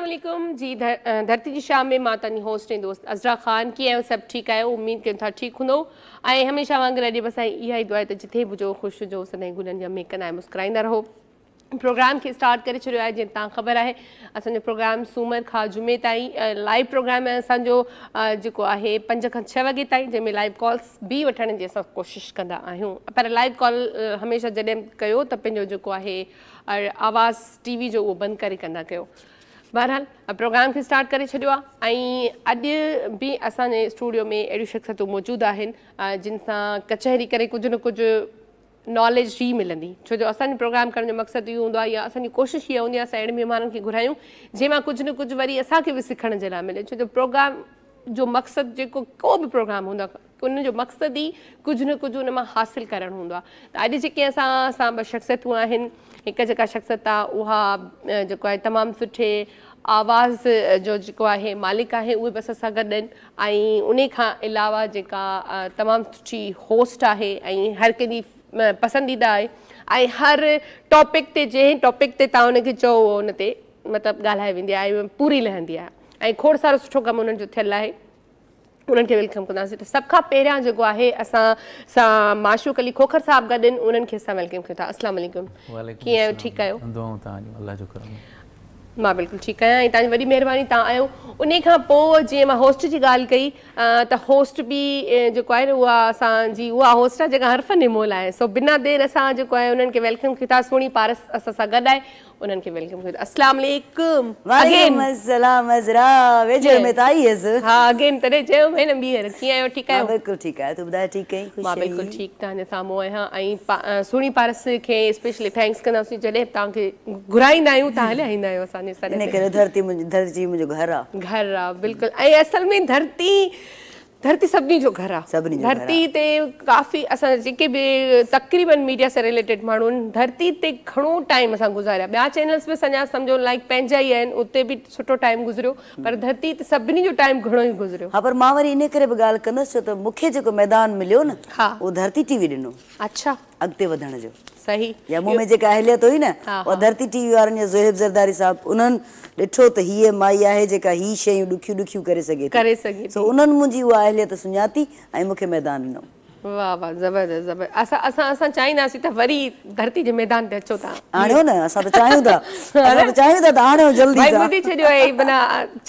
السلام عليڪم جي ڌرتي جي شام ۾ مان توهان جي هوسٽ ۽ دوست عذرا خان. ڪيئن آهيو؟ سڀ ٺيڪ آهيو؟ اميد ڪيون ٿا ٺيڪ هوندو ۽ هميشه وانگر اڄ به اسان جي اها ئي دعا آهي ته جٿي به هجو خوش هجو، سدائين گلن جا مهڪندا ۽ مسڪرائيندا رهو. پروگرام کي اسٽارٽ ڪري ڇڏيو آهي. جيئن توهان خبر آهي اسان جو پروگرام سومر کان جمعي تائين لائيو پروگرام آهي اسان جو جيڪو آهي 5 کان 6 وڳي تائين، جنهن ۾ لائيو ڪالز به وٺڻ جي اسان ڪوشش ڪندا آهيون. پر لائيو ڪال هميشه جڏهن ڪيو ته پنهنجو جيڪو آهي آواز ٽي وي جو اهو بند ڪري ڪندا ڪيو. بهرحال پروگرام کي اسٽارٽ ڪري ڇڏيو آهي ۽ اڄ به اسان جي اسٽوڊيو ۾ اهڙيون شخصيتون موجود آهن جن سان ڪچهري ڪري ڪجهه نه ڪجهه ناليج ئي ملندي، ڇو جو اسان جي پروگرام ڪرڻ جو مقصد اهو هوندو آهي يا اسان جي ڪوشش اها هوندي آهي اسان اهڙن مهمانن کي گهرايون جنهن مان ڪجهه نه ڪجهه وري اسان کي به سکڻ جي لاء ملي. ڇو جو پروگرام جو مقصد جيڪو ڪو به پروگرام هوندو آهي ان جو مقصد ئي ڪجهه نه ڪجهه ان مان حاصل ڪرڻ هوندو آهي. ته اڄ جيڪي اسان سان ٻه شخصيتون آهن، هڪ جيڪا شخصيت آهي اها جيڪو آهي تمام سٺي آواز جو جيڪو آهي مالڪ آهي، اهي به اسان سان گڏ آهن ۽ انهي کان علاوه جيڪا تمام سٺي هوسٽ آهي ۽ هر ڪنهن جي پسنديده آهي ۽ هر ٽاپڪ تي جنهن ٽاپڪ تي توهان ان کي چئو اهو ان تي مطلب ڳالهائي ويندي آهي ۽ پوري لهندي آهي ۽ کوڙ سارو سٺو ڪم انهن جو ٿيل آهي. انهن کي welcome ڪنداسين. ته سڀ کان پهريان جيڪو آهي اسان سان معشوق علي کوکر صاحب گڏ آهن، انهن کي اسان welcome ڪيون ٿا. السلام عليڪم، ڪيئن آهيو؟ ٺيڪ آهيو؟ دعائون توهان جون، الله جو ڪرم. مان بلڪل ٺيڪ آهيان ۽ توهان جي وڏي مهرباني توهان آيو. انهي کان پوء جيئن مان هوسٽ جي ڳالهه ڪئي ته هوسٽ به جيڪو آهي نه اها اسان جي اها هوسٽ آهي جيڪا هر فن مول آهي. سو بنا دير اسان جيڪو آهي انهن کي welcome ڪيون ٿا. سهڻي پارس اسان سان گڏ آهي، انهن کي welcome ڪيون ٿا. السلام عليڪم. وعليڪم السلام عذرا، ويجهڙ ۾ ته آئي هيس. ها اگين تڏهن چيو مين نه ٻيهر. ڪيئن آهيو؟ ٺيڪ آهيو؟ مان بلڪل ٺيڪ آهيان، تون ٻڌاء ٺيڪ آهين؟ خوش مان بلڪل ٺيڪ توهان جي سامهون آهيان ۽ سهڻي پارس کي اسپيشلي thanks ڪنداسين جڏهن به توهان کي گهرائيندا آهيون توهان هليا ايندا آهيو اسان جي سڏ تي. ان ڪري ڌرتي منهنجي ڌرتي منهنجو گهر آ. گهر آ بلڪل ۽ اصل ۾ ڌرتي ڌرتي سڀني جو گهر آ. سڀني جو گهر آ. ڌرتي تي ڪافي اسان جيڪي به تقريبن ميڊيا سان رليٽيڊ ماڻهو آهن ڌرتي تي گهڻو ٽائيم اسان گذاريا. ٻيا چينلز به اسان جا سمجهو لائيڪ پنهنجا ئي آهن اتي به سٺو ٽائيم گذريو پر ڌرتي تي سڀني جو ٽائيم گهڻو ئي گذريو. ها پر مان وري انهي ڪري به ڳالهه ڪندس ڇو ته مونکي جيڪو ميدان مليو نه اهو ڌرتي ٽي وي ڏنو. اڇا. اڳتي وڌڻ جو. صحيح. يا مون ۾ جيڪا اهليت هئي نه اها ڌرتي ٽي وي وارن يا زوهيب زرداري صاحب انهن ڏٺو ته هيء مائي آهي جيڪا هي شيون ڏکيون ڏکيون ڪري سگهي ٿي. ڪري سگهي سو انهن منهنجي اها اهليت سڃاتي ۽ مون کي ميدان ڏنو. واه واه زبردست زبردست اسان اسان اسان چاهينداسين ته وري ڌرتي جي ميدان تي اچو توهان. آڻيو نه اسان ته چاهيون ٿا اسان ته چاهيون ٿا ته آڻيو جلدي سان. ڀائي ٻڌي ڇڏيو اهي معنيٰ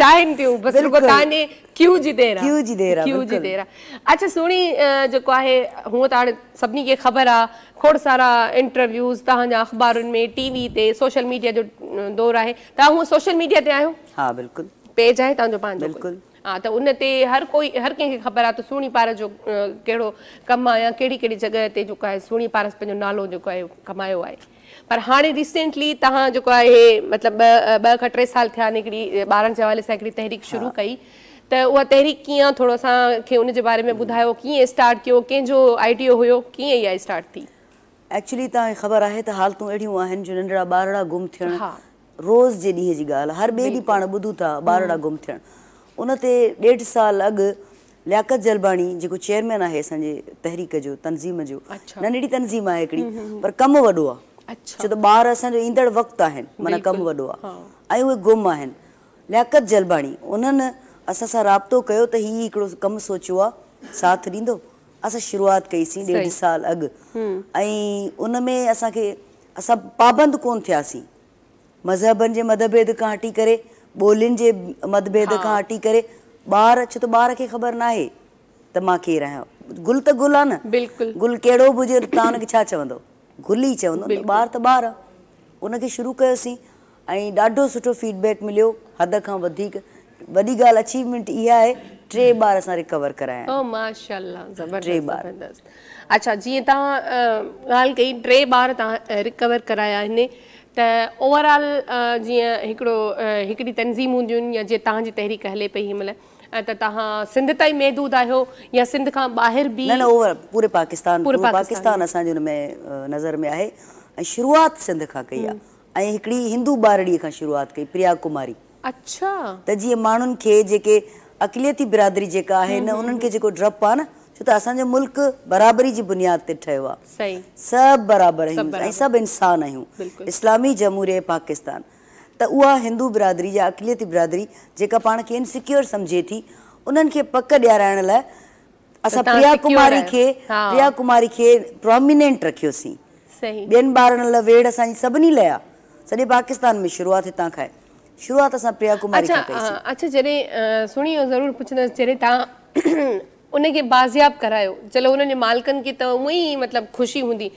چاهين ٿيون بس رڳو توهان جي ڪيو جي دير آ. ڪيو جي دير آ ڪيو جي دير آ. اڇا سهڻي جيڪو آهي هونء ته هاڻي سڀني کي خبر آ کوڙ سارا انٽرويوز توهان جا اخبارن ۾ ٽي وي تي سوشل ميڊيا جو دور آهي توهان هونء سوشل ميڊيا تي آهيو؟ ها بلڪل. پيج آهي توهان جو پنهنجو؟ بلڪل. ها ته ان تي هر ڪوئي هر ڪنهن کي خبر آ ته سهڻي پارس جو ڪهڙو ڪم آ يا ڪهڙي ڪهڙي جڳهه تي جيڪو آهي سهڻي پارس پنهنجو نالو جيڪو آهي ڪمايو آهي. پر هاڻي ريسينٽلي توهان جيڪو آهي مطلب ٻه کان ٽي سال ٿيا آهن هڪڙي ٻارن جي حوالي سان هڪڙي تحريڪ شروع ڪئي ته اها تحريڪ ڪيئن ٿورو اسان کي ان جي باري ۾ ٻڌايو ڪيئن اسٽارٽ ڪيو ڪنهن جو آئيڊيو هيو ڪيئن اها اسٽارٽ ٿي؟ ايڪچولي توهان کي خبر آهي ته حالتون اهڙيون آهن جو ننڍڙا ٻارڙا گم ٿيڻ روز جي ڏينهن جي ڳالهه هر ٻئي ڏينهن پاڻ ٻڌون ٿا ٻارڙا گم ٿيڻ ان تي ڏيڍ سال اڳ لياقت جلباڻي جيڪو چيئرمين آهي اسان جي تحريڪ جو تنظيم جو ننڍڙي تنظيم آهي هڪڙي پر ڪم وڏو آهي ڇو ته ٻار اسان جو ايندڙ وقت آهن معنيٰ ڪم وڏو آهي ۽ اهي گم آهن لياقت جلباڻي انهن اسان سان رابطو ڪيو ته هي هڪڙو ڪم سوچيو آهي ساٿ ڏيندو اسان شروعات ڪئي سين ڏيڍ سال اڳ ۽ ان ۾ اسان کي اسان پابند ڪون ٿياسين مذهبن جي متڀيد کان هٽي ڪري، ٻولين جي متڀيد کان هٽي ڪري، ٻار، ڇو ته ٻار کي خبر ناهي ته مان ڪير آهيان. گل ته گل آ نه. گل ڪهڙو به هجي توهان ان کي ڇا چوندؤ؟ گل ئي چوندؤ نه. ٻار ته ٻار آ. ان کي شروع ڪيوسين ۽ ڏاڍو سٺو فيڊ بيڪ مليو، حد کان وڌيڪ. وڏي ڳالهه اچيومينٽ اها آهي، ٽي ٻار اسان ريڪور ڪرايا آهن. او ماشاءالله زبردست زبردست. اڇا جيئن توهان ڳالهه ڪئي ٽي ٻار توهان ريڪور ڪرايا آهن ته اوور آل جيئن هڪڙو هڪڙي تنظيم هونديون آهن يا جيئن توهان جي تحريڪ هلي پئي هن مهل ته توهان سنڌ تائين محدود آهيو يا سنڌ کان ٻاهر به؟ نه نه اوور پوري پاڪستان پورو پاڪستان اسان جي ان ۾ نظر ۾ آهي ۽ شروعات سنڌ کان ڪئي آهي ۽ هڪڙي هندو ٻارڙي کان شروعات ڪئي پريا ڪماري. اڇا. ته جيئن ماڻهن کي جيڪي اقليتي برادري جيڪا آهي نه انهن کي جيڪو ڊپ آ نه ڇو ته اسان جو ملڪ برابري جي بنياد تي ٺهيو آ صحيح. سڀ برابر آهيون ۽ سڀ انسان آهيون بلڪل. اسلامي جمهوريه پاڪستان ته اها هندو برادري يا اقليتي برادري جيڪا پاڻ کي انسيڪيور سمجهي ٿي انهن کي پڪ ڏيارائڻ لاء اسان پريا ڪماري کي پريا ڪماري کي پراميننٽ رکيوسين. ٻين ٻارڙن لاء ويڙهه اسان جي سڀني لاء آ. سڄي پاڪستان ۾ شروعات هتان کان آهي. شروعات اسان پريا ڪماري کان ڪئي سين. اڇا جڏهن سهڻي اهو ضرور پڇندس جڏهن توهان ان کي بازياب ڪرايو چلو انهن جي مالڪن کي ته اونئن ئي مطلب خوشي هوندي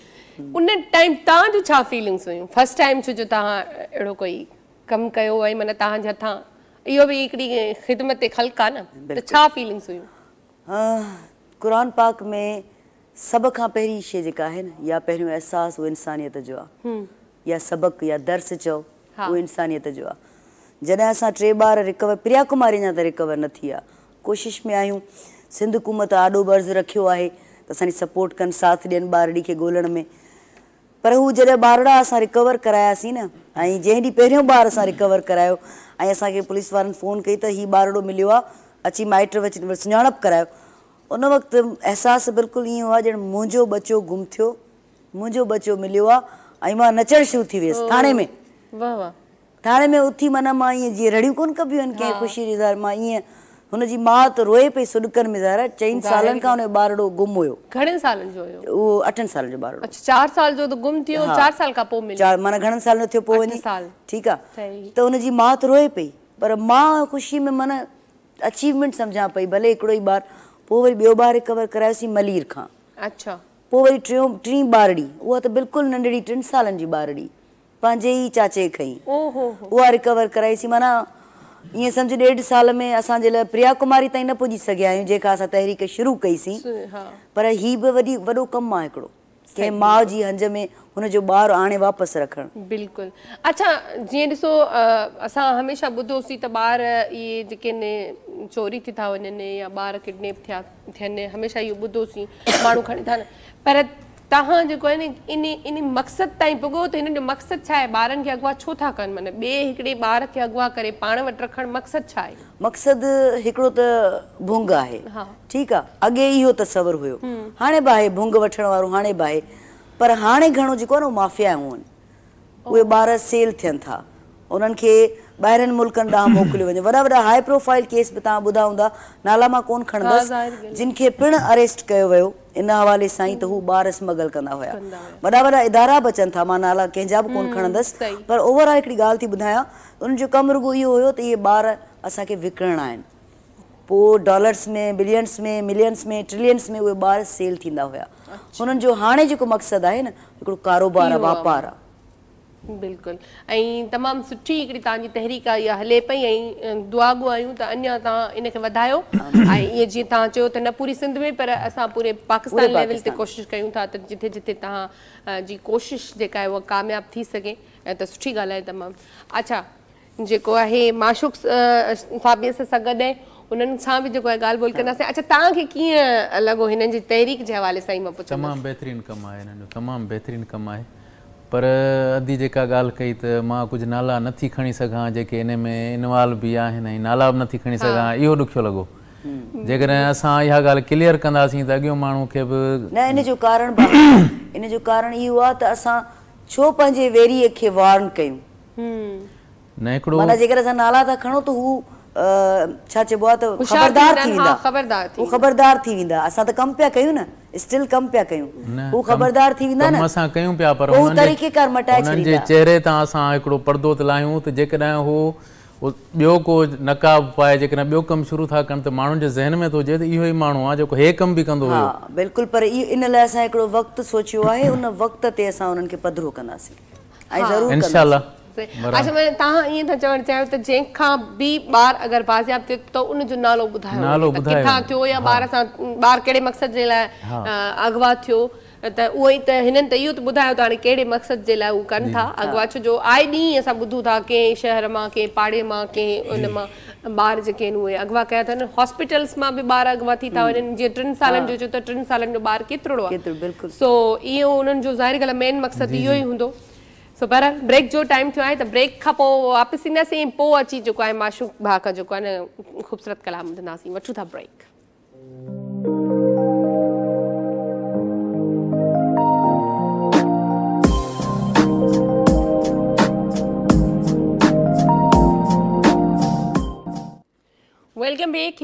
ان ٽائيم توهان جون ڇا فيلنگس هيون فرسٽ ٽائيم ڇو جو توهان اهڙو ڪوئي ڪم ڪيو ۽ معنيٰ توهان جي هٿان اهو به هڪڙي خدمت خلق آ نه ته ڇا فيلنگس هيون؟ قرآن پاڪ ۾ سڀ کان پهرين شيء جيڪا آهي نه يا پهريون احساس اهو انسانيت جو آ يا سبق يا درس چئو اهو انسانيت جو آ. جڏهن اسان ٽي ٻار رڪور پريا ڪماري اڃا ته رڪور نه ٿي آ ڪوشش ۾ آهيون سنڌ حڪومت آڏو به عرض رکيو آهي ته اسان جي سپورٽ ڪن ساٿ ڏين ٻارڙي کي ڳولڻ ۾ پر هو جڏهن ٻارڙا اسان رڪور ڪراياسين نه ۽ جنهن ڏينهن پهريون ٻار اسان رڪور ڪرايو ۽ اسان کي پوليس وارن فون ڪئي ته هي ٻارڙو مليو آ اچي مائٽ سڃاڻپ ڪرايو ان وقت احساس بلڪل ائين هئا ڄڻ منهنجو ٻچو گم ٿيو منهنجو ٻچو مليو آ ۽ مان نچڻ شروع ٿي ويس ٿاڻي ۾. واه واه. ٿاڻي ۾ اٿي معنيٰ مان ائين جيئن رڙيون ڪونه ڪبيون آهن ڪنهن خوشي جي اظهار مان ائين هن جي ماء ته روئي پئي سڏڪن ۾ ظاهر آهي چئن سالن کان هن جو ٻارڙو گم هيو. گهڻن سالن جو هيو؟ اهو اٺن سالن جو ٻارڙو. اڇا چار سال جو ته گم ٿيو چار سال کان پوء مليو. چار معنيٰ گهڻن سالن جو ٿيو پوء وڃي ٺيڪ آ ته هن جي ماء ته روئي پئي پر مان خوشي ۾ معنيٰ اچيومينٽ سمجهان پئي ڀلي هڪڙو ئي ٻار پوء وري ٻيو ٻار رڪور ڪرايوسين ملير کان. اڇا. پوء وري ٽيون ٽين ٻارڙي اها ته بلڪل ننڍڙي ٽن سالن جي ٻارڙي پنهنجي ئي چاچي کنئي اها رڪور ڪرائيسين معنيٰ ائين سمجهه ڏيڍ سال ۾ اسان جي لاء پريا ڪماري تائين نه پڄي سگهيا آهيون جنهن کان اسان تحريڪ شروع ڪئي سين پر هي به وڏي وڏو ڪم آهي هڪڙو ڪنهن ماء جي هنج ۾ هن جو ٻار آڻي واپس رکڻ. بلڪل اڇا جيئن ڏسو اسان هميشه ٻڌوسين ته ٻار اهي جيڪي آهن چوري ٿي ٿا وڃن يا ٻار ڪڊنيپ ٿيا ٿين هميشه اهو ٻڌوسين ماڻهو کڻي ٿا پر توهان جيڪو آهي نه ان ان مقصد تائين پڳو ته هنن جو مقصد ڇا آهي ٻارن کي اغوا ڇو ٿا ڪن معنيٰ ٻئي هڪڙي ٻار کي اغوا ڪري پاڻ وٽ رکڻ مقصد ڇا آهي؟ مقصد هڪڙو ته ڀونگ آهي ٺيڪ آ اڳي اهو تصور هيو هاڻي به آهي ڀونگ وٺڻ وارو هاڻي به آهي پر هاڻي گهڻو جيڪو آهي نه اهو مافيائون آهن اهي ٻار سيل ٿين ٿا انهن کي ٻاهرين ملڪن ڏانهن موڪليو وڃي وڏا وڏا هاء پروفائيل ڪيس به توهان ٻڌا هوندا نالا مان ڪون کڻندس جن کي پڻ اريسٽ ڪيو ويو ان حوالي سان ئي ته هو ٻار اسمگل ڪندا هيا وڏا وڏا ادارا به اچن ٿا مان نالا ڪنهن جا به ڪون کڻندس پر اوور آل هڪڙي ڳالهه ٿي ٻڌايان انهن جو ڪم رڳو اهو هيو ته اهي ٻار اسان کي وڪڻڻا آهن پوء ڊالرس ۾ بلينس ۾ ملينس ۾ ٽرلينس ۾ اهي ٻار سيل ٿيندا هيا هنن جو هاڻي جيڪو مقصد آهي نه هڪڙو ڪاروبار آهي واپار آهي. بلڪل ۽ تمام سٺي هڪڙي توهان جي تحريڪ آهي اها هلي پئي ۽ دعاگو آهيون ته اڃا توهان ان کي وڌايو ۽ ائين جيئن توهان چيو ته نه پوري سنڌ ۾ پر اسان پوري پاڪستان ليول تي ڪوشش ڪيون ٿا ته جٿي جٿي توهان جي ڪوشش جيڪا آهي اها ڪامياب ٿي سگهي ته سٺي ڳالهه آهي تمام اڇا جيڪو آهي معشوق صاحب به اسان سان گڏ آهن انهن سان به جيڪو آهي ڳالهه ٻولهه ڪنداسين اڇا توهان کي ڪيئن لڳو هنن جي تحريڪ جي حوالي سان ئي مان پڇندس. تمام بهترين ڪم آهي هنن جو تمام بهترين ڪم آهي پر ادي جيڪا ڳالهه ڪئي ته مان ڪجهه نالا نه ٿي کڻي سگهان جيڪي ان ۾ انوالو به آهن ۽ نالا به نه ٿي کڻي سگهان اهو ڏکيو لڳو جيڪڏهن اسان اها ڳالهه ڪليئر ڪنداسين ته اڳيون ماڻهو کي به نه ان جو ڪارڻ به آهي ان جو ڪارڻ اهو آهي ته اسان ڇو پنهنجي ويريء کي وارن ڪيون نه هڪڙو. معنيٰ جيڪڏهن اسان نالا ٿا کڻون ته هو ڇا چئبو آهي ته خبردار ٿي ويندا. هو خبردار ٿي ويندا. اسان ته ڪم پيا ڪيون نه اسٽل ڪم پيا ڪيون. هو خبردار ٿي ويندا نه. ڪم اسان ڪيون پيا پر پوء هو طريقيڪار مٽائي انهن جي ڇڏيندا. چهري تان اسان هڪڙو پردو ته لاهيون ته جيڪڏهن هو ٻيو ڪو نقاب پائي جيڪڏهن ٻيو ڪم شروع ٿا ڪن ته ماڻهن جي ذهن ۾ ٿو هجي ته اهو ئي ماڻهو آهي جيڪو هي ڪم به ڪندو هيو. ها بلڪل پر ان لاء اسان هڪڙو وقت سوچيو آهي ان وقت تي اسان انهن کي پڌرو ڪنداسين. ۽ ضرور انشاء الله. اڇا معنيٰ توهان ائين ٿا چوڻ چاهيو ته جنهن کان به ٻار اگر بازياب ٿئي ته ان جو نالو ٻڌايو وڃي ته ڪٿان ٿيو يا ٻار سان ٻار ڪهڙي مقصد جي لاء اغوا ٿيو ته اهو ئي ته هنن ته اهو ته ٻڌايو ته هاڻي ڪهڙي مقصد جي لاء هو ڪن ٿا اغوا ڇو جو آئي ڏينهن اسان ٻڌون ٿا ڪنهن شهر مان ڪنهن پاڙي مان ڪنهن ان مان ٻار جيڪي آهن اهي اغوا ڪيا ٿا وڃن هاسپيٽلس مان به ٻار اغوا ٿي ٿا وڃن جيئن ٽن سالن جو چيو ته ٽن سالن جو ٻار ڪيترڙو آهي سو اهو انهن جو ظاهري ڳالهه مين مقصد اهو ئي هوندو سو بهرحال بريڪ جو ٽائيم ٿيو آهي ته بريڪ کان پوء واپس اينداسين ۽ پوء اچي جيڪو آهي معشوق ڀاء کان جيڪو آهي نه خوبصورت ڪلام ٻڌنداسين وٺون ٿا بريڪ.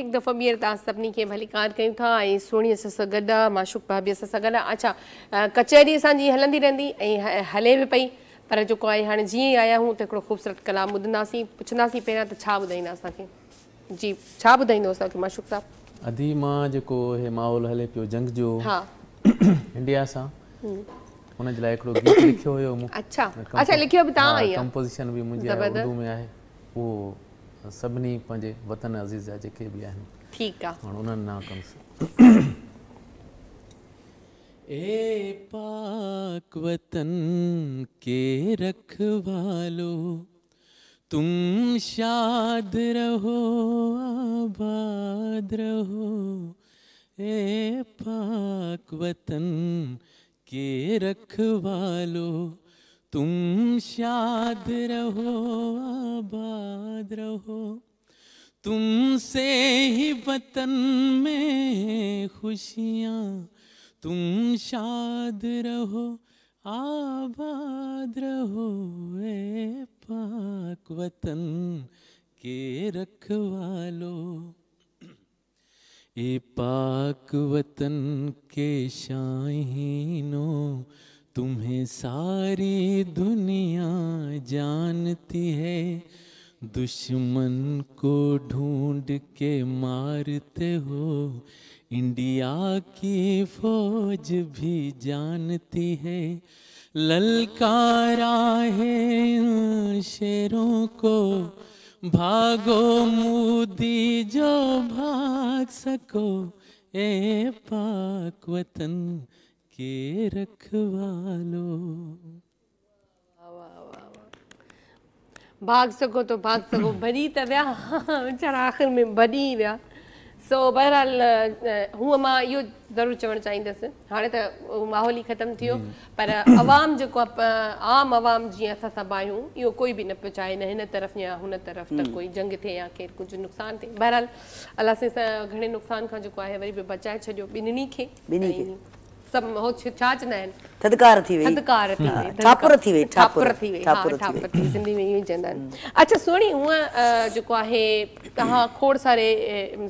هڪ دفعو ٻيهر توهان سڀني کي ڀليڪار ڪيون ٿا ۽ سهڻي اسان سان گڏ آ، معشوق ڀاڀي اسان سان گڏ آ. اڇا ڪچهري اسان جي هلندي رهندي ۽ هلي به پئي پر جيڪو آهي هاڻي جيئن ئي آيا آهيون ته هڪڙو خوبصورت ڪلام ٻڌنداسين. پڇنداسين پهريان ته ڇا ٻڌائيندا اسان کي؟ جي ڇا ٻڌائيندو اسان کي معشوق صاحب؟ ادي مان جيڪو هي ماحول هلي پيو جنگ جو انڊيا سان ان جي لاء هڪڙو گيت لکيو هيو مون. اڇا اڇا لکيو به توهان ئي آ؟ ڪمپوزيشن به منهنجي آهي اردو ۾ آهي اهو سڀني پنهنجي وطن عزيز جا جيڪي به آهن ٺيڪ آ هاڻ انهن ڏانهن ڪندس. اي پاڪ وطن ڪي رکوالو تم شاد رهو آباد رهو اي پاڪ وطن ڪي رکوالو تم شاد رهو آباد رهو تم سي هي وطن ۾ خوشيان تم شاد رهو آباد رهو اي پاڪ وطن ڪي رکوالو اي پاڪ وطن ڪي شاهينو تمهين ساري دنيا جانتي هي دشمن ڪو ڍونڍ ڪي مارتي هو انڊيا ڪي فوج ڀي جانتي هي للڪارا هي ان شيرون ڪو ڀاڳو مودي جو ڀاڳ سڪو اي پاڪ وطن ڪي رکوالو. ڀاڳ سگهو ته ڀاڳ سگهو ڀڄي ته ويا ويچارا آخر ۾ ڀڄي ئي ويا سو بهرحال هونء مان اهو ضرور چوڻ چاهيندس هاڻي ته ماحول ئي ختم ٿي ويو پر عوام جيڪو آهي عام عوام جيئن اسان سڀ آهيون اهو ڪوئي به نه پيو چاهي نه هن طرف يا هن طرف ته ڪوئي جنگ ٿئي يا ڪير ڪجهه نقصان ٿئي بهرحال الله سائين گهڻي نقصان کان جيڪو آهي وري به بچائي ڇڏيو ٻنهي کي ٻنهي کي سڀ هو ڇا چوندا آهن؟ ٿڌڪار ٿي وئي. ٿڌڪار ٿي وئي. ٺاپر ٿي وئي. ٺاپر ٿي وئي. ها ٺاپر ٿي وئي سنڌي ۾ ائين ئي چوندا آهن. اڇا سهڻي هونء جيڪو آهي توهان کوڙ ساري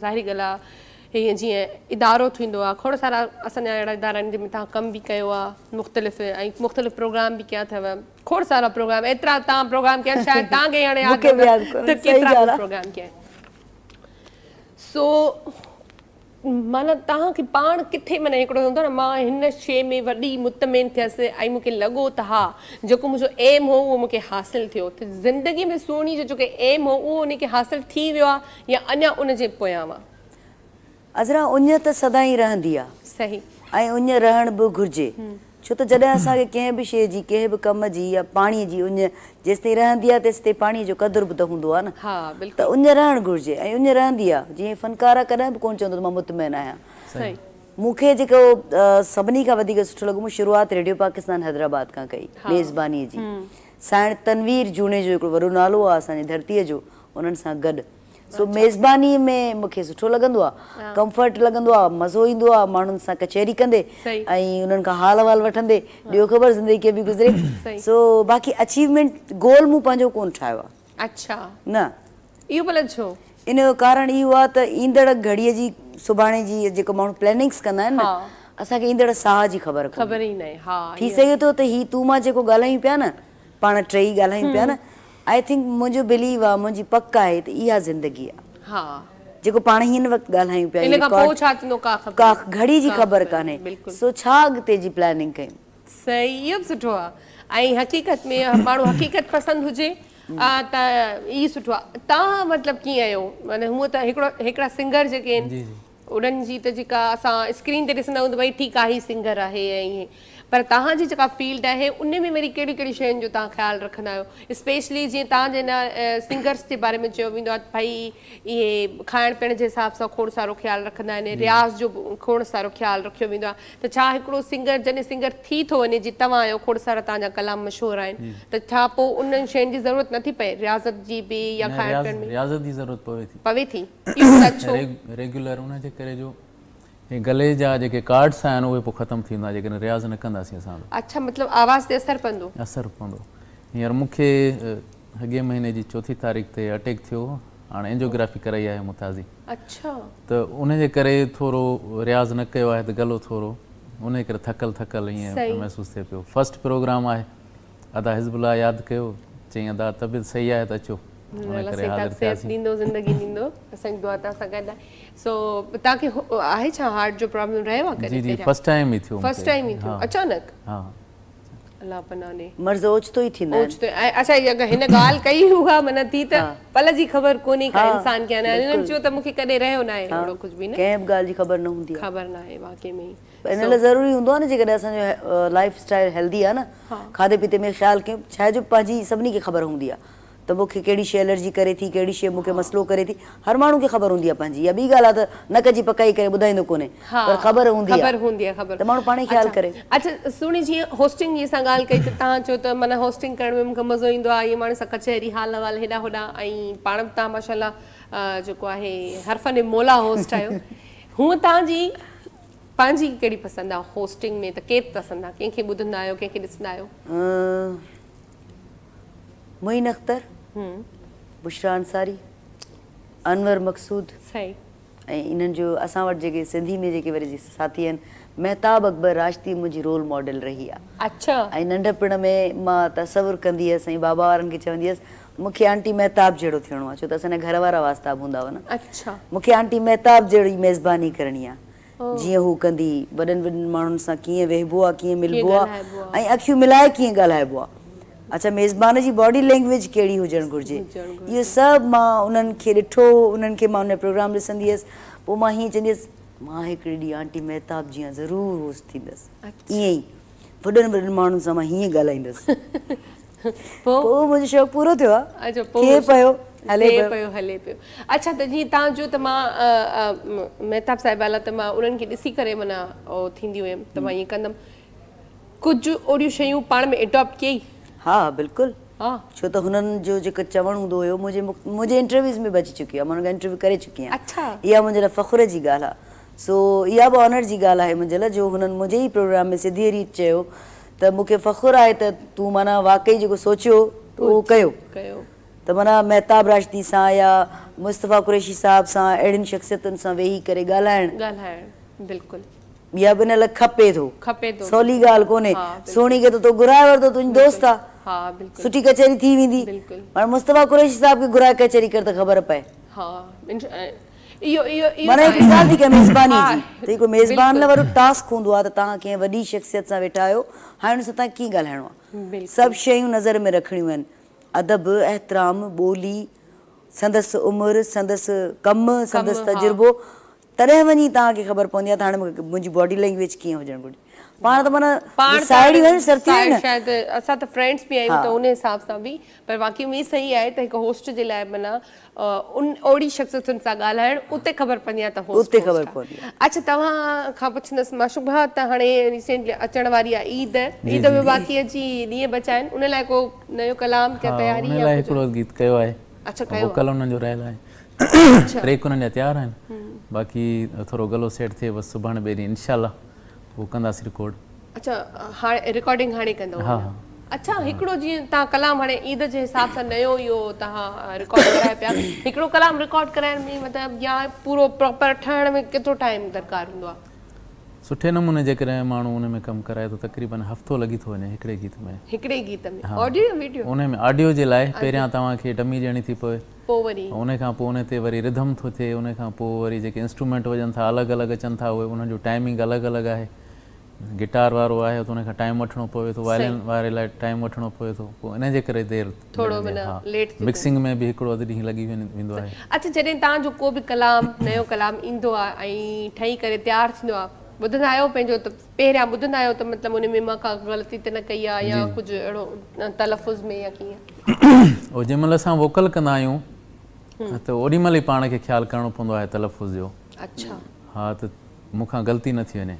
ظاهري ڳالهه آهي هيئن جيئن ادارو ٿيندو آهي کوڙ سارا اسان جا اهڙا ادارا آهن جن ۾ توهان ڪم به ڪيو آهي مختلف ۽ مختلف پروگرام به ڪيا اٿو کوڙ سارا پروگرام ايترا توهان پروگرام ڪيا شايد توهان کي هاڻي ياد نه هوندو ته ڪيترا پروگرام ڪيا آهن سو معنيٰ توهان کي پاڻ ڪٿي معنيٰ هڪڙو هوندو آهي نه مان هن شيء ۾ وڏي مطمئن ٿيس ۽ مون کي لڳو ته ها جيڪو منهنجو ايم هو اهو مون کي حاصل ٿيو ته زندگي ۾ سهڻي جو جيڪو ايم هو اهو ان کي حاصل ٿي ويو آهي يا اڃا ان جي پويان آ. عذرا اڃ ته سدائين رهندي آ. صحيح. ۽ اڃ رهڻ به گهرجي. ڇو ته جڏهن اسان کي ڪنهن به شيء جي، ڪنهن به ڪم جي يا پاڻيء جي اڃ جيستائين رهندي آهي تيستائين پاڻيء جو قدر به ته هوندو آهي نه ته اڃ رهڻ گهرجي ۽ اڃ رهندي آهي جيئن فنڪار آهي ڪڏهن به ڪونه چوندو ته مان مطمئن آهيان. مون کي جيڪو سڀني کان وڌيڪ سٺو لڳو مون شروعات ريڊيو پاڪستان حيدرآباد کان ڪئي ميزبانيء جي سائڻ تنوير جوڻيجو هڪڙو وڏو نالو آهي اسان جي ڌرتيء جو انهن سان گڏ سو ميزباني ۾ مون کي سٺو لڳندو آ ڪمفرٽ لڳندو آ مزو ايندو آ ماڻهن سان ڪچهري ڪندي ۽ انهن کان حال احوال وٺندي ڏيو خبر زندگي ڪيئن پئي گذري سو باقي اچيومينٽ گول مون پنهنجو ڪون ٺاهيو آ. اڇا نه. اهو ڀلا ڇو؟ ان جو ڪارڻ اهو آ ته ايندڙ گهڙيء جي سڀاڻي جي جيڪو ماڻهو پلاننگس ڪندا آهن نه اسان کي ايندڙ ساهه جي خبر ڪونهي. خبر ئي ناهي ها. ٿي سگهي ٿو ته هي تون مان جيڪو ڳالهايون پيا نه پاڻ ٽيئي ڳالهايون پيا نه I think منهنجو بليو آ منهنجي پڪ آهي ته اها زندگي آ. ها. جيڪو پاڻ هن وقت ڳالهايون پيا ان کان پوء ڇا ٿيندو ڪا خبر ڪا گهڙي جي خبر ڪانهي سو ڇا اڳتي جي پلاننگ ڪيون. صحيح اهو به سٺو آ ۽ حقيقت ۾ ماڻهو حقيقت پسند هجي ته ئي سٺو آ توهان مطلب ڪيئن آهيو معني هونء ته هڪڙو هڪڙا سنگر جيڪي آهن انهن جي ته جيڪا اسان اسڪرين تي ڏسندا آهيون ته ڀئي ٺيڪ آ هي سنگر آهي ۽ ائين پر توهان جي جيڪا فيلڊ آهي ان ۾ وري ڪهڙيون ڪهڙيون شين جو توهان خيال رکندا آهيو اسپيشلي جيئن توهان جي هن سنگرس جي باري ۾ چيو ويندو آهي ته ڀئي اهي کائڻ پيئڻ جي حساب سان کوڙ سارو خيال رکندا آهن رياض جو به کوڙ سارو خيال رکيو ويندو آهي ته ڇا هڪڙو سنگر جڏهن سنگر ٿي ٿو وڃي جي توهان آهيو کوڙ سارا توهان جا ڪلام مشهور آهن ته ڇا پوء انهن شين جي ضرورت نٿي پئي رياضت جي به يا کائڻ پيئڻ ۾ رياضت جي ضرورت پوي ٿي پوي ٿي اهو ڀلا ڇو؟ ريگيولر ان جي ڪري جو هي گلي جا جيڪي ڪارڊس آهن اهي پوء ختم ٿي ويندا جيڪڏهن رياض نه ڪنداسين اسان ته. اڇا مطلب آواز تي اثر پوندو. اثر پوندو. هينئر مون کي اڳئين مهيني جي چوٿين تاريخ تي اٽيڪ ٿيو هو هاڻي اينجيوگرافي ڪرائي آهي مون تازي. اڇا. ته ان جي ڪري ٿورو رياض نه ڪيو آهي ته گلو ٿورو ان جي ڪري ٿڪل ٿڪل ائين محسوس ٿئي پيو. فرسٽ پروگرام آهي. ادا حزب الله ياد ڪيو چيائين ادا طبيعت صحيح آهي ته اچو. ان الله ڪري سائين حاضر توهان کي صحت ٿياسين. ڏيندو زندگي ڏيندو. اسان جي دعا توهان سان گڏ آهي. سو توهان کي آهي ڇا هارٽ جو پرابلم رهيو آهي جي ڪڏهن جي پهريان؟ فرسٽ ٽائيم ئي ٿيو مون فرسٽ کي. ٽائيم ئي ٿيو ها. اچانڪ؟ ها. الله پناهه ڏي. مرض اوچتو ئي ٿيندا آهن. اوچتو ۽ اڇا اگر هن ڳالهه ڪئي اها معنيٰ ٿي ته پل جي خبر ڪونهي ڪا انسان کي اڃا هنن چيو ته مون کي ڪڏهن رهيو ناهي اهڙو ڪجهه به نه. ڪنهن به ڳالهه جي خبر نه هوندي آهي. خبر ناهي واقعي ۾ ئي. پر ان لاء ضروري هوندو آهي نه جيڪڏهن اسان جو لائف اسٽائل هيلدي آهي نه کاڌي پيتي ۾ خيال ڪيون ڇا آهي جو پنهنجي سڀني کي خبر هوندي آهي ته مون کي ڪهڙي شيء الرجي ڪري ٿي ڪهڙي شيء مون کي مسئلو ڪري ٿي هر ماڻهو کي خبر هوندي آهي پنهنجي اها ٻي ڳالهه آهي ته نڪ جي پڪائي ڪري ٻڌائيندو ڪونهي پر خبر هوندي آهي خبر هوندي آهي خبر ته ماڻهو پاڻ ئي خيال ڪري. اڇا سهڻي جيئن هوسٽنگ جي اسان ڳالهه ڪئي ته توهان چيو ته معنيٰ هوسٽنگ ڪرڻ ۾ مون کي مزو ايندو آهي ائين ماڻهن سان ڪچهري حال احوال هيڏانهن هوڏانهن ۽ پاڻ به توهان ماشاء الله جيڪو آهي هر فن مولا هوسٽ آهيو هونء توهان جي پنهنجي ڪهڙي پسند آهي هوسٽنگ ۾ ته ڪير پسند آهي ڪنهن کي ٻڌندا آهيو ڪنهن کي ڏسندا آهيو؟ معين اختر، بشريٰ انصاري، انور مقصود صحيح. ۽ انهن جو اسان وٽ جيڪي سنڌي ۾ جيڪي وري ساٿي آهن مهتاب اڪبر راشدي منهنجي رول ماڊل رهي آهي. اڇا. ۽ ننڍپڻ ۾ مان تصور ڪندي هيس ۽ بابا وارن کي چوندي هيس مون کي آنٽي مهتاب جهڙو ٿيڻو آهي ڇو ته اسان جا گهر وارا واسطا به هوندا هئا نه. اڇا. مون کي آنٽي مهتاب جهڙي ميزباني ڪرڻي آهي. جيئن هو ڪندي، وڏن وڏن ماڻهن سان ڪيئن ويهبو آ، ڪيئن ملبو آ ۽ اکيون ملائي ڪيئن ڳالهائبو آ. اڇا ميزبان جي باڊي لينگويج ڪهڙي هجڻ گهرجي. اهو سڀ مان انهن کي ڏٺو، انهن کي مان ان جا پروگرام ڏسندي هيس، پوء مان هيئن چوندي هيس، مان هڪڙي ڏينهن آنٽي مهتاب جيان ضرور هوسٽ ٿيندس. ائين ئي وڏن وڏن ماڻهن سان مان هيئن ڳالهائيندس. پوء منهنجو شوق پورو ٿيو آ. ٿئي پيو هلي پيو هلي پيو. اڇا ته جيئن توهان چيو ته مان مهتاب صاحبه لاء ته مان انهن کي ڏسي ڪري معنيٰ ٿيندي هيم ته مان ائين ڪندم. ڪجهه اهڙيون شيون پاڻ ۾ اڊاپٽ ڪيئي؟ ها بلڪل. ڇو ته هنن جو جيڪو چوڻ هوندو هيو منهنجي منهنجي انٽرويوز ۾ به اچي چڪي آ مان هنن کان انٽرويو ڪري چڪي آهيان. اها منهنجي لاء فخر جي ڳالهه آ. سو اها به آنر جي ڳالهه آهي منهنجي لاء جو هنن منهنجي ئي پروگرام ۾ سڌيء ريت چيو ته مون کي فخر آهي ته تون معنيٰ واقعي جيڪو سوچيو تو اهو ڪيو ته معنيٰ مهتاب راشدي سان يا مصطفيٰ قريشي صاحب سان اهڙين شخصيتن سان ويهي ڪري ڳالهائڻ بلڪل اها به ان لاء کپي ٿو سولي ڳالهه ڪونهي سهڻي کي ته تو گهرائي ورتو تنهنجي دوست آ سٺي ڪچهري ٿي ويندي پر مصطفيٰ قريشي صاحب کي گهرائي ڪچهري ڪر ته خبر پئي. اهو اهو اهو معنيٰ هڪڙي ڳالهه ٿي ڪيان ميزباني جي ته هڪڙو ميزبان لاء وڏو ٽاسڪ هوندو آهي ته توهان ڪنهن وڏي شخصيت سان ويٺا آهيو هاڻي ان سان توهان ڪيئن ڳالهائڻو آهي سڀ شيون نظر ۾ رکڻيون آهن ادب احترام ٻولي سندس عمر سندس ڪم سندس تجربو تڏهن وڃي توهان کي خبر پوندي آهي ته هاڻي منهنجي باڊي لينگويج ڪيئن هجڻ گهرجي پاڻ ته معنيٰ ساهيڙيون آهيون سرتيون آهيون نه شايد اسان ته فرينڊس به آهيون ته ان حساب سان به پر واقعي ۾ صحيح آهي ته هڪ هوسٽ جي لاء معنيٰ ان اوڙي شخصيتن سان ڳالهائڻ اتي خبر پوندي آهي ته هوسٽ اتي خبر پوندي آهي. اڇا توهان کان پڇندس معشوق ڀاء ته هاڻي ريسينٽلي اچڻ واري آهي عيد عيد ۾ باقي اچي ڏينهن بچا آهن ان لاء ڪو نيو ڪلام ڪا تياري ان لاء هڪڙو گيت ڪيو آهي اڇا ڪيو ووڪل انهن جو رهيل آهي ٽريڪ انهن جا تيار آهن باقي ٿورو گلو سيٽ ٿئي بس سڀاڻي ٻئي ڏينهن انشاء الله پوء ڪنداسين رڪارڊ. اڇا هاڻي رڪارڊنگ هاڻي ڪندؤ؟ ها ها. اڇا هڪڙو جيئن توهان ڪلام هاڻي عيد جي حساب سان نيو اهو توهان رڪارڊ ڪرايو پيا هڪڙو ڪلام رڪارڊ ڪرائڻ ۾ مطلب يا پورو پراپر ٺهڻ ۾ ڪيترو ٽائيم درڪار هوندو آهي؟ سٺي نموني جيڪڏهن ماڻهو ان ۾ ڪم ڪرائي ته تقريبن هفتو لڳي ٿو وڃي هڪڙي گيت ۾. هڪڙي گيت ۾ آڊيو يا ويڊيو؟ ان ۾ آڊيو جي لاء پهريان توهان کي ڊمي ڏيڻي ٿي پوي پوء وري. ان کان پوء ان تي وري رڌم ٿو ٿئي ان کان پوء وري جيڪي انسٽرومينٽ وڄن ٿا الڳ الڳ اچن ٿا اهي انهن جو ٽائمنگ الڳ الڳ آهي گٽار وارو آهي ته ان کان ٽائيم وٺڻو پوي ٿو وائلن واري لاء ٽائيم وٺڻو پوي ٿو پوء ان جي ڪري دير ٿورو معنيٰ ليٽ ٿي مڪسنگ ۾ به هڪڙو اڌ ڏينهن لڳي ويندو آهي. اڇا جڏهن توهان جو ڪو به ڪلام نيو ڪلام ايندو آهي ۽ ٺهي ڪري تيار ٿيندو آهي ٻڌندا آهيو پنهنجو ته پهريان ٻڌندا آهيو ته مطلب ان ۾ مان ڪا غلطي ته نه ڪئي آهي يا ڪجهه اهڙو تلفظ ۾ يا ڪيئن؟ او جنهن مهل اسان ووڪل ڪندا آهيون ته اوڏي مهل ئي پاڻ کي خيال ڪرڻو پوندو آهي تلفظ جو. اڇا. ها ته مون کان غلطي نه ٿي وڃي.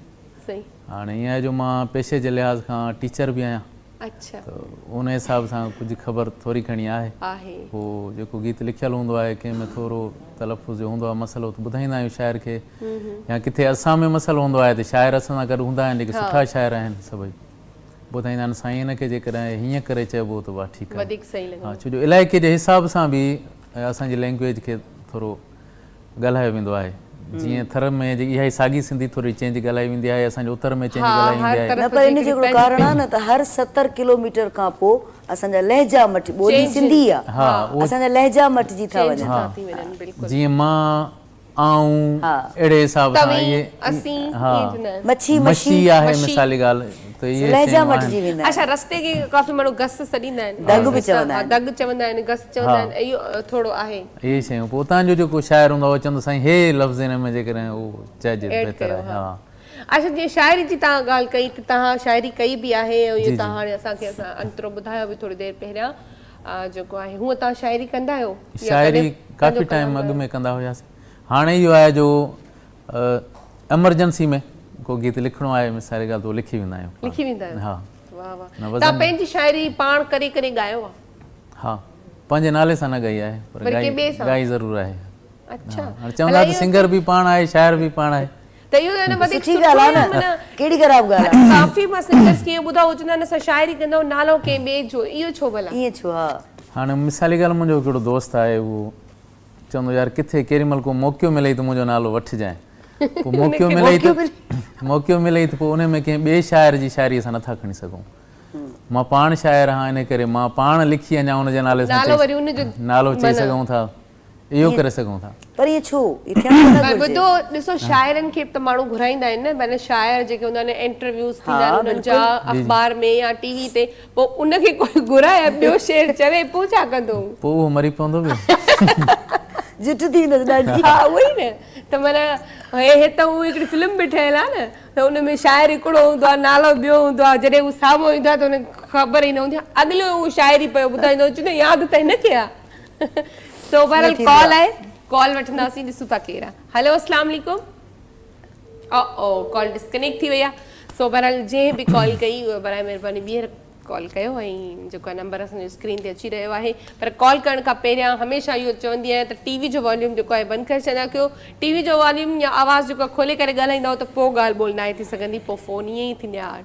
صحيح. هاڻي ائين آهي جو مان پيشي جي لحاظ کان ٽيچر به آهيان. اڇا. ته ان حساب سان ڪجهه خبر ٿوري گهڻي آهي. آهي. پوء جيڪو گيت لکيل هوندو آهي ڪنهن ۾ ٿورو تلفظ جو هوندو آهي مسئلو ته ٻڌائيندا آهيون شاعر کي يا ڪٿي اسان ۾ مسئلو هوندو آهي ته شاعر اسان سان گڏ هوندا آهن جيڪي سٺا شاعر آهن سڀئي ٻڌائيندا آهن سائين هن کي جيڪڏهن هيئن ڪري چئبو ته واهه ٺيڪ آهي. وڌيڪ صحيح لڳندو. ها ڇو جو علائقي جي حساب سان به اسان جي لينگويج کي ٿورو ڳالهايو ويندو آهي جيئن ٿر ۾ جيڪي اها ئي ساڳي سنڌي ٿوري چينج ڳالهائي ويندي آهي اسان جي اتر ۾ چينج ڳالهائي ويندي آهي. نه پر ان جو هڪڙو ڪارڻ آهي نه ته هر 70 ڪلوميٽر کان پوء اسان جا لهجا مٽ ٻولي سنڌي آهي اسان جا لهجا مٽجي ٿا وڃن. جيئن مان آئون اهڙي حساب سان اهي ها مڇي مشي آهي مثالي ڳالهه ته اهي لهجا مٽجي ويندا آهن. اڇا رستي کي ڪافي ماڻهو گس سڏيندا آهن. دڳ به چوندا آهن. دڳ چوندا آهن گس چوندا آهن اهو ٿورو آهي. اهي شيون پوء اتان جو جيڪو شاعر هوندو آهي اهو چوندو سائين هي لفظ هن ۾ جيڪڏهن اهو چئجي ته بهتر آهي ها. اڇا جيئن شاعري جي توهان ڳالهه ڪئي ته توهان شاعري ڪئي به آهي ۽ اهو توهان هاڻي اسان کي انترو ٻڌايو به ٿوري دير پهريان جيڪو آهي هونء توهان شاعري ڪندا آهيو؟ شاعري ڪافي ٽائيم اڳ ۾ ڪندا هياسين هاڻي اهو آهي جو ايمرجنسي ۾ ڪو گيت لکڻو آهي مثالي ڳالهه ته اهو لکي ويندا آهيون. لکي ويندا آهيو ها واه واه توهان پنهنجي شاعري پاڻ ڪري ڪري ڳايو آهي؟ ها پنهنجي نالي سان نه ڳائي آهي پر ڳائي ضرور آهي. اڇا هاڻي چوندا ته سنگر به پاڻ آهي شاعر به پاڻ آهي. ته اهو ته وڌيڪ سٺي ڳالهه آهي نه ڪهڙي خراب ڳالهه آهي. ڪافي مان سنگرس کي اهو ٻڌو آهي چوندا آهن اسان شاعري ڪندا آهيون نالو ڪنهن ٻئي جو اهو ڇو ڀلا؟ ائين ڇو ها. هاڻي مثالي ڳالهه منهنجو هڪڙو دوست آهي اهو چوندو يار ڪٿي ڪيڏي مهل ڪو موقعو ملئي ته منهنجو نالو وٺجانء پوء موقعو ملئي ته موقعو ملئي ته پوء ان ۾ ڪنهن ٻئي شاعر جي شاعري اسان نٿا کڻي سگهون. مان پاڻ شاعر آهيان ان ڪري مان پاڻ لکي اڃا ان جي نالي سان نالو چئي سگهون ٿا اهو ڪري سگهون ٿا. پر ائين ڇو؟ ائين ٿيڻ ته نه گهرجي. ٻڌو ڏسو شاعرن کي به ته ماڻهو گهرائيندا آهن نه معنيٰ شاعر جيڪي هوندا آهن انٽرويوز ٿيندا آهن انهن جا اخبار ۾ يا ٽي وي تي پوء ان کي ڪوئي گهرائي ٻيو شعر چوي پوء ڇا ڪندو؟ پوء اهو مري پوندو به. جٺ ٿي ويندس ڏاڍي. ها اهو ئي نه ته معنيٰ هي ته هو هڪڙي فلم به ٺهيل آهي نه ته ان ۾ شاعر هڪڙو هوندو آهي نالو ٻيو هوندو آهي جڏهن هو سامهون ايندو آهي ته ان کي خبر ئي نه هوندي آهي اڳلو اهو شاعري پيو ٻڌائيندو هو چوندو ياد ته هن کي آهي سو بهرحال ڪال آهي ڪال وٺنداسين ڏسون ٿا ڪير آهي هلو اسلام عليڪم او او ڪال ڊسڪنيڪٽ ٿي وئي آهي سو بهرحال جنهن به ڪال ڪئي برائي مهرباني ٻيهر ڪال ڪيو ۽ جيڪو آهي نمبر اسان جو اسڪرين تي اچي رهيو آهي پر ڪال ڪرڻ کان پهريان هميشه اهو چوندي آهيان ته ٽي وي جو واليوم جيڪو آهي بند ڪري ڇڏيندا ڪيو ٽي وي جو واليوم يا آواز جيڪو آهي کولي ڪري ڳالهائيندؤ ته پوء ڳالهه ٻولهه ناهي ٿي سگهندي پوء فون ائين ئي ٿيندي آهي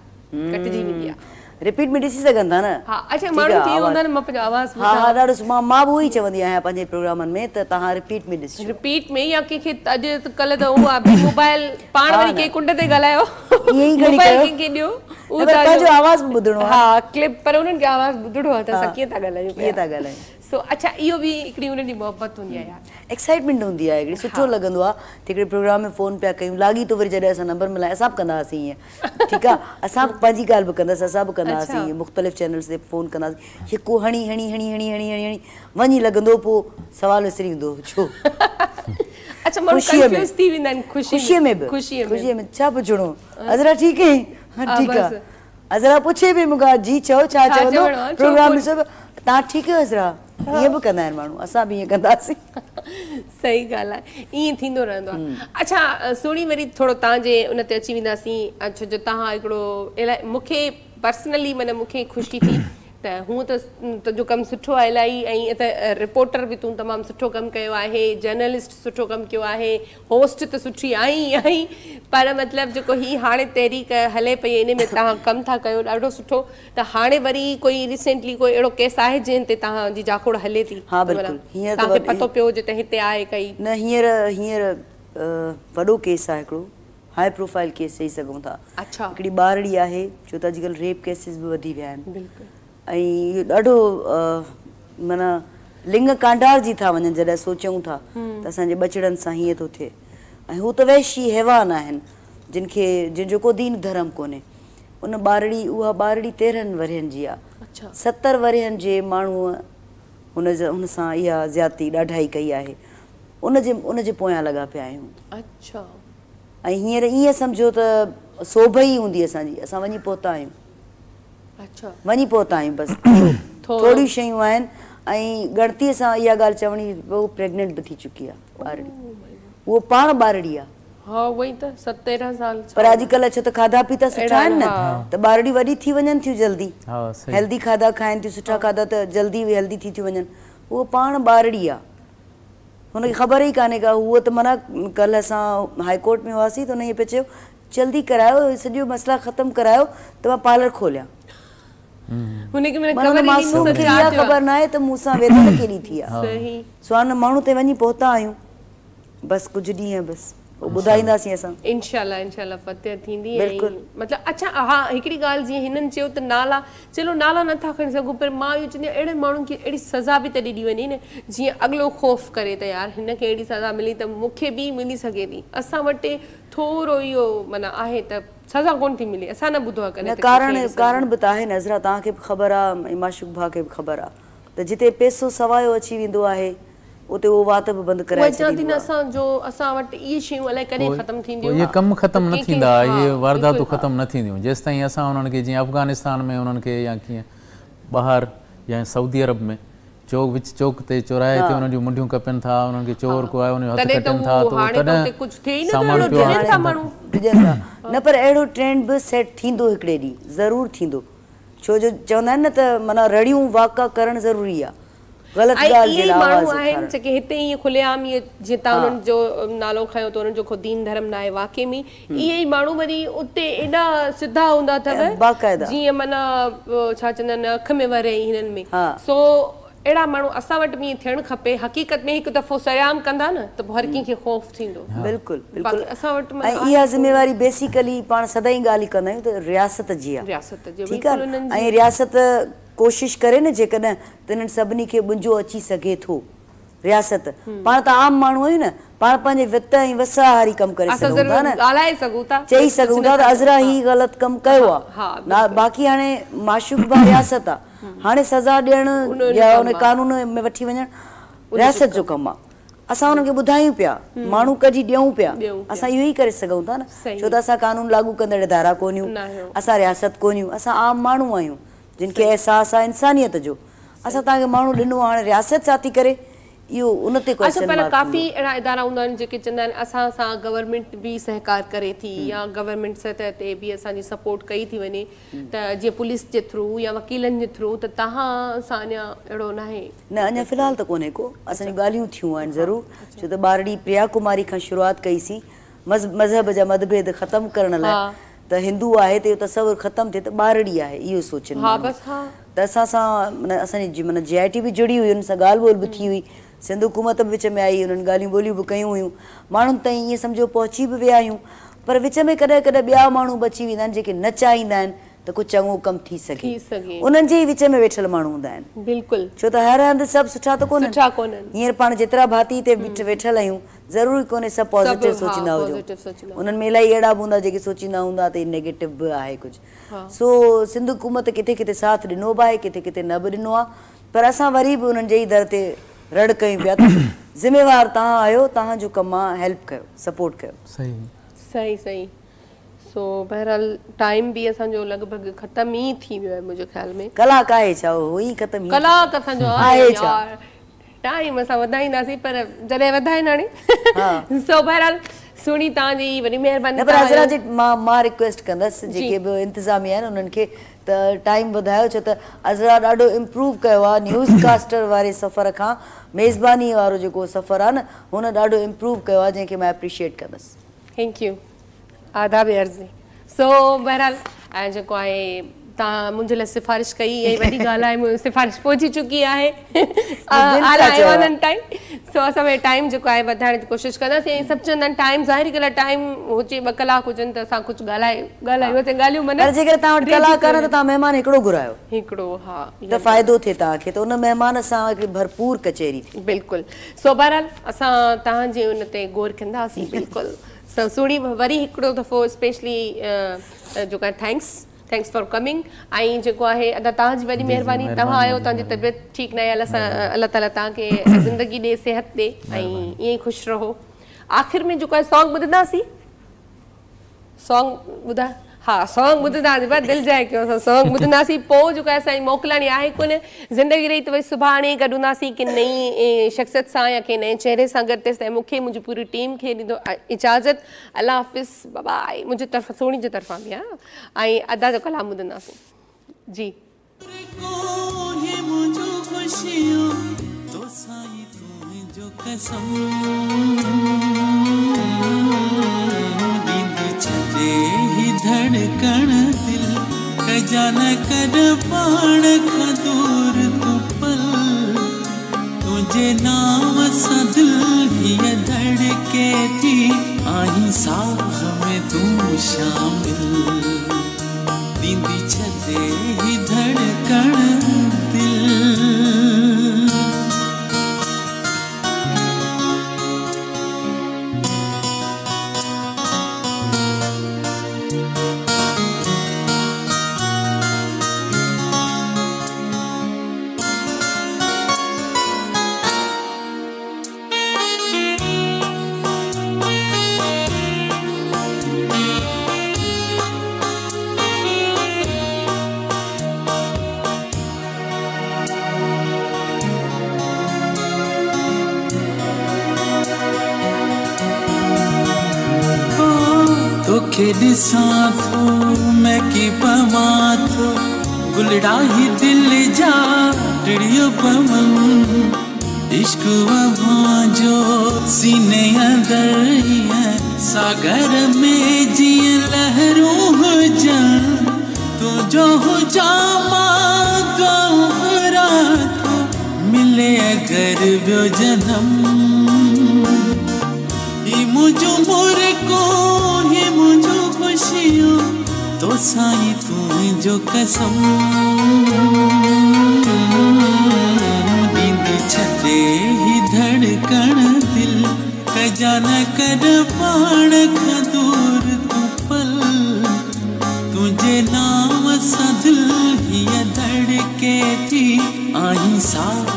ڪٽجي ويندي آهي. رپيٽ ۾ ڏسي سگهن ٿا نه. ها اڇا ماڻهن کي اهو هوندو آهي نه مان پنهنجو آواز ٻڌان. ها ها ڏاڍو مان مان به اهو ئي چوندي آهيان پنهنجي پروگرامن ۾ ته توهان رپيٽ ۾ ڏسجو. رپيٽ ۾ يا ڪنهن کي اڄ ڪلهه ته اهو آهي ڀئي موبائل پاڻ وري ڪنهن ڪنڊ تي ڳالهايو موبائل ڪنهن کي ڏيو اهو پنهنجو آواز به ٻڌڻو آهي. ها ڪلپ پر انهن کي آواز ٻڌڻو آهي ته اسان ڪيئن ٿا ڳالهايون ڪيئن ٿا ڳالهايون. سو اڇا اهو به هڪڙي انهن جي محبت هوندي آهي يار. ايڪسائٽمينٽ هوندي آهي هڪڙي سٺو لڳندو آهي ته هڪڙي پروگرام ۾ فون پيا ڪيون لاڳيتو وري جڏهن اسان نمبر ملايا اسان به ڪندا هئاسين ائين ٺيڪ آهي اسان به پنهنجي ڳالهه به ڪندس اسان به ڪندا هئاسين ائين مختلف چينلز تي فون ڪندا هئاسين هڪ هڻي هڻي هڻي هڻي هڻي هڻي هڻي وڃي لڳندو پوء سوال وسري ويندو هو ڇو اڇا ماڻهو ڪنفيوز ٿي ويندا آهن خوشي ۾ به خوشي ۾ ڇا پڇڻو عذرا ٺيڪ آهين ها ٺيڪ آ عذرا پڇي پئي مون کان جي چئو ڇا چوندو پروگرام ڏسو پيا توهان ٺيڪ آهيو عذرا ائين به ڪندا آهن ماڻهو اسان به ائين ڪندا هئاسين. صحيح ڳالهه آهي ائين ٿيندو رهندو آهي اڇا سهڻي وري ٿورو توهان جي ان تي اچي وينداسين ڇو جو توهان هڪڙو الائي مون کي پرسنلي معنيٰ مون کي خوشي ٿي ته هونء ته تنهنجو ڪم سٺو آهي الاهي ۽ ته رپورٽر به تون تمام سٺو ڪم ڪيو آهي جرنلسٽ سٺو ڪم ڪيو آهي هوسٽ ته سٺي آهين ئي آهين پر مطلب جيڪو هي هاڻي تحريڪ هلي پئي ان ۾ توهان ڪم ٿا ڪيو ڏاڍو سٺو ته هاڻي وري ڪوئي ريسينٽلي ڪوئي اهڙو ڪيس آهي جنهن تي توهان جي جاکوڙ هلي ٿي ها بلڪل هينئر ته توهان کي پتو پيو هجي ته هتي آهي ڪئي. نه هينئر هينئر وڏو ڪيس آهي هڪڙو هاء پروفائل ڪيس چئي سگهون ٿا هڪڙي ٻارڙي آهي ڇو ته اڄڪلهه ريپ ڪيسز به وڌي ويا آهن ۽ اهو ڏاڍو معنيٰ لڱ ڪانڊارجي ٿا وڃن جڏهن سوچون ٿا ته اسان جي ٻچڙن سان هيئن ٿو ٿئي ۽ هو ته وحشي حيوان آهن جن کي جن جو ڪو دين ڌرم ڪونهي ان ٻارڙي اها ٻارڙي 13 ورهين جي آ 70 ورهين جي ماڻهوء هن هن سان اها زيادتي ڏاڍائي ڪئي آهي ان جي ان جي پويان لڳا پيا آهيون. ۽ هينئر ائين سمجهو ته سوڀ ئي هوندي اسان جي، اسان وڃي پهتا آهيون. وڃي پهتا آهيون بس ٿوريون شيون آهن ۽ ڳڻتيء سان اها ڳالهه چوڻي هوء پريگننٽ به ٿي چڪي آهي ٻارڙي. هوء پاڻ ٻارڙي آهي. پر اڄڪلهه ڇو ته کاڌا پيتا سٺا آهن نه ته ٻارڙيون وڏي ٿي وڃن ٿيون جلدي. هيلدي کاڌا کائن ٿيون سٺا کاڌا ته جلدي هيلدي ٿي ٿيون وڃن. هوء پاڻ ٻارڙي آهي. هن کي خبر ئي ڪانهي ڪا. هوء ته معنيٰ ڪلهه اسان هائي ڪورٽ ۾ هئاسين ته هن ائين پئي چيو جلدي ڪرايو هي سڄو مسئلا ختم ڪرايو ته مان پارلر کوليان. هن کي معنيٰ خبر ئي معصوم کي اها خبر ناهي ته مون سان ويڌن ڪيڏي ٿي آهي. صحيح. سو هاڻي ماڻهو تي وڃي پهتا آهيون. بس ڪجهه ڏينهن بس پوء ٻڌائينداسين اسان. انشاء الله انشاء الله فتح ٿيندي بلڪل. ۽ مطلب اڇا ها هڪڙي ڳالهه جيئن هنن چيو ته نالا چلو نالا نٿا کڻي سگهون پر مان اهو چوندي آهيان اهڙن ماڻهن کي اهڙي سزا به ته ڏني وڃي نه جيئن اڳلو خوف ڪري ته يار هن کي اهڙي سزا ملي ته مون کي به ملي سگهي ٿي اسان وٽ ٿورو اهو معنيٰ آهي ته سزا ڪونه ٿي ملي اسان نه ٻڌو آهي نه ڪڏهن ته ڪنهن کي ڪارڻ اهڙي سزا ڪارڻ به ته آهي نه عذرا توهان کي به خبر آهي ۽ معشوق ڀاء کي به خبر آهي ته جتي پئسو سوايو اچي ويندو آهي اتي اهو وات به بند ڪرائي اها چوان ٿي ڇڏيندو نه آهي. اسان جو اسان وٽ اهي شيون الائي ڪڏهن ختم پوء ٿينديون اهي ڪم ته ختم نه ڪنهن کي ٿيندا ها اهي وارداتون بلڪل ختم نه ٿينديون جيستائين اسان انهن کي جيئن افغانستان ۾ انهن کي يا ڪيئن ٻاهر يا سعودي عرب ۾ چوڪ وچ چوڪ تي چوراهي تي انهن جون منڍيون ڪپين ٿا انهن کي چور ڪو آهي ان جو هٿ تڏهن ته ڪٽين ٿا اهو ته هاڻي ته تڏهن اتي ڪجهه ٿئي ئي نه ٿو سامان اهڙو پيو ڊڄن آهي ٿا ماڻهو. ڊڄن ٿا نه پر اهڙو ٽرينڊ به سيٽ ٿيندو هڪڙي ڏينهن ضرور ٿيندو ڇو جو چوندا آهن نه ته معنيٰ رڙيون واڪا ڪرڻ ضروري آهي غلط ۽ ڳالهه اهي جي ئي لاء ماڻهو آواز آهن اٿارڻ. جيڪي هتي ائين کلي عام ائين جيئن توهان ها. انهن جو نالو کنيو ته انهن جو ڪو دين ڌرم ناهي واقعي ۾ اهي ئي ماڻهو وري اتي ايڏا سڌا هوندا اٿو باقاعده. جيئن معنيٰ ڇا چوندا آهن اک ۾ وري هنن ۾ ها. سو اهڙا ماڻهو اسان وٽ به ائين ٿيڻ کپي حقيقت ۾ هڪ دفعو سرعام ڪندا نه ته پوء هر ڪنهن کي خوف ٿيندو. بلڪل بلڪل باقي اسان وٽ ۽ معنيٰ اها آهي ڪو ذميواري بيسيڪلي پاڻ سدائين ڳالهه ڪندا آهيون ته رياست جي آهي رياست جي ٺيڪ بلڪل آهي انهن ۽ جي رياست ڪوشش ڪري نه جيڪڏهن ته انهن سڀني کي ٻنجو اچي سگهي ٿو. رياست پاڻ ته عام ماڻهو آهيون نه پاڻ پنهنجي وت ۽ وس آهر ئي ڪم ڪري اسان سگهون ضرور ٿا نه ڳالهائي سگهون ٿا چئي بس ڪجهه سگهون ٿا نٿا ته عذرا ها هي غلط ڪم ڪيو ها آهي ها نه بلڪل باقي هاڻي معشوق ڀاء رياست آهي هاڻي سزا ڏيڻ ان جو يا ڪم ان آهي قانون ۾ وٺي وڃڻ ان جو رياست جو ڪم ڪم آهي اسان انهن کي ٻڌايون پيا ماڻهو ڪڍي ڏيون پيا ڏيون پيا اسان اهو ئي ڪري سگهون ٿا نه ڇو صحيح ته اسان قانون لاڳو ڪندڙ ادارا ڪونهيون ناهيون اسان رياست ڪونهيون اسان عام ماڻهو آهيون جن کي صحيح احساس آهي انسانيت جو اسان صحيح توهان کي ماڻهو ڏنو آهي هاڻي رياست ڇا ٿي ڪري اهو ان تي اڇا ڪوئسچن پر مارڪ ڪافي ٿيندو. اهڙا ادارا هوندا آهن جيڪي چوندا آهن اسان سان گورنمينٽ به سهڪار ڪري ٿي يا گورنمينٽ سطح تي به اسان جي سپورٽ ڪئي ٿي وڃي ته جيئن پوليس جي ٿرو يا وڪيلن جي ٿرو ته توهان سان اڃا اهڙو ناهي نه اڃا في الحال ته ڪونهي ڪو اسان اڇا جون ڳالهيون ٿيون آهن ها ضرور اڇا ڇو ته ٻارڙي پريا ڪماري کان شروعات ڪئي سين مذهب جا متڀيد ختم ڪرڻ لاء ها ته هندو آهي ته اهو تصور ختم ٿئي ته ٻارڙي آهي اهو سوچن ها ماڻهو بس ها ته اسان سان معنيٰ اسان جي معنيٰ جي آء ٽي به جڙي هئي انهن سان ڳالهه ٻولهه به ٿي هئي سنڌ حڪومت به وچ ۾ آئي انهن ڳالهيون ٻولهيون به ڪيون هيون ماڻهن تائين ائين سمجهو پهچي به ويا آهيون پر وچ ۾ ڪڏهن ڪڏهن ٻيا ماڻهو به اچي ويندا آهن جيڪي نه چاهيندا آهن ته ڪو چڱو ڪم ٿي سگهي ٿي سگهي انهن جي ئي وچ ۾ ويٺل ماڻهو هوندا آهن بلڪل ڇو ته هر هنڌ سڀ سٺا ته ڪونهن سٺا ڪونهن هينئر پاڻ جيترا ڀاتي هتي ويٺل آهيون ضروري ڪونهي سڀ سڀ پازيٽو ها سوچيندا هجون پازيٽو سوچيندا انهن ۾ الاهي اهڙا به هوندا جيڪي سوچيندا هوندا ته هي نيگيٽو به آهي ڪجهه ها سو سنڌ حڪومت ڪٿي ڪٿي ساٿ ڏنو به آهي ڪٿي ڪٿي نه به ڏنو آهي پر اسان وري به انهن جي ئي در تي رڙ ڪيون پيا ته ذميوار توهان آهيو توهان جو ڪم آهي هيلپ ڪيو سپورٽ ڪيو. صحيح. صحيح صحيح سو بهرحال ٽائيم به اسان جو لڳ ڀڳ ختم ئي ٿي ويو آهي منهنجي خيال ۾. ڪلاڪ آهي ڇا اهو ئي ختم ئي ڪلاڪ اسان جو آهي آهي ڇا. يار ٽائيم اسان وڌائينداسين پر جڏهن وڌائين هاڻي ها. سو بهرحال سهڻي توهان جي وڏي مهرباني نه پر توهان عذرا آيو. جي مان مان رڪويسٽ ڪندس جي. جيڪي به انتظاميا آهن انهن کي ته ٽائيم وڌايو ڇو ته عذرا ڏاڍو امپروو ڪيو آهي نيوز ڪاسٽر واري سفر کان ميزباني وارو جيڪو سفر آهي نه هن ڏاڍو امپروو ڪيو آهي جنهن کي مان اپريشيئيٽ ڪندس. Thank you آداب عرض سو بهرحال ۽ جيڪو آهي توهان منهنجي لاءِ سفارش ڪئي اها وڏي ڳالهه آهي منهنجي سفارش پهچي چڪي آهي دل اعليٰ سان چيو آهي. ايوانن تائين سو اسان پنهنجو ٽائيم جيڪو آهي وڌائڻ جي ڪوشش ڪنداسين ۽ سڀ چوندا آهن ٽائيم ظاهري ڳالهه آهي ٽائيم هجي 2 ڪلاڪ هجن ته اسان ڪجهه ڳالهائي ڳالهايون اسين ڳالهيون معنيٰ پر جيڪڏهن توهان وٽ رهجي ڪلاڪ آهي نه ٿيون ته توهان مهمان هڪڙو گهرايو هڪڙو ها ته فائدو ٿئي توهان کي ته ان مهمان سان هڪڙي ڀرپور ڪچهري ٿئي. بلڪل سو بهرحال اسان توهان جي ان تي غور ڪنداسين بلڪل سو سهڻي وري هڪڙو دفعو اسپيشلي جيڪو آهي thanks thanks for coming ۽ جيڪو آهي ادا توهان جي وڏي جي جي مهرباني توهان مهرباني آيو ادي توهان جي مهرباني طبيعت ٺيڪ ناهي الله سان الله تعاليٰ توهان کي زندگي ڏي صحت ڏي ۽ مهرباني ائين ئي خوش رهو آخر ۾ جيڪو آهي سانگ ٻڌنداسين سانگ ٻڌا ها سانگ ٻڌنداسين بس دل جاءِ ڪيون اسان سانگ ٻڌنداسين پوءِ جيڪو آهي اسان جي موڪلاڻي آهي ڪونه زندگي رهي ته وري سڀاڻي گڏ هونداسين ڪنهن نئين شخصيت سان يا ڪنهن نئين چهري سان گڏ تيستائين مون کي منهنجي پوري ٽيم کي ڏيندو اجازت الله حافظ باءِ منهنجي طرف سهڻي جي طرفان به ها ۽ ادا جو ڪلام ٻڌنداسين جي. منهنجو خوشيون تو سان ئي تنهنجو قسم ڏيندي ڇڏي هي ڌڙڪڻ دل कजां न कॾहिं पाण खां दूर तूं पल। तुंहिंजे नाम सां दिलि हीअ धड़के थी, आहीं साह में तूं शामिल। ॾींदी छॾे ही धड़कण दिल। तोखे ॾिसां थो महकी पवां थो, गुलड़ा ही दिलि जा टिड़ियो पवन। इश्क जो सीने अंदरि ईअं सागर में जीअं लहरूं हुजनि। तुंहिंजो हुजां मां दुआऊं घुरां थो, मिले अगरि ॿियो जनम। ही मुंहिंजो मुरको ही मुंहिंजो ख़ुशियूं, तोसां ई तुंहिंजो कसम। ॾींदी छॾे ही धड़कण दिल, कजां न कॾहिं पाण खां दूर तूं पल। तुंहिंजे नाम सां दिलि हीअ धड़के थी, आहीं साह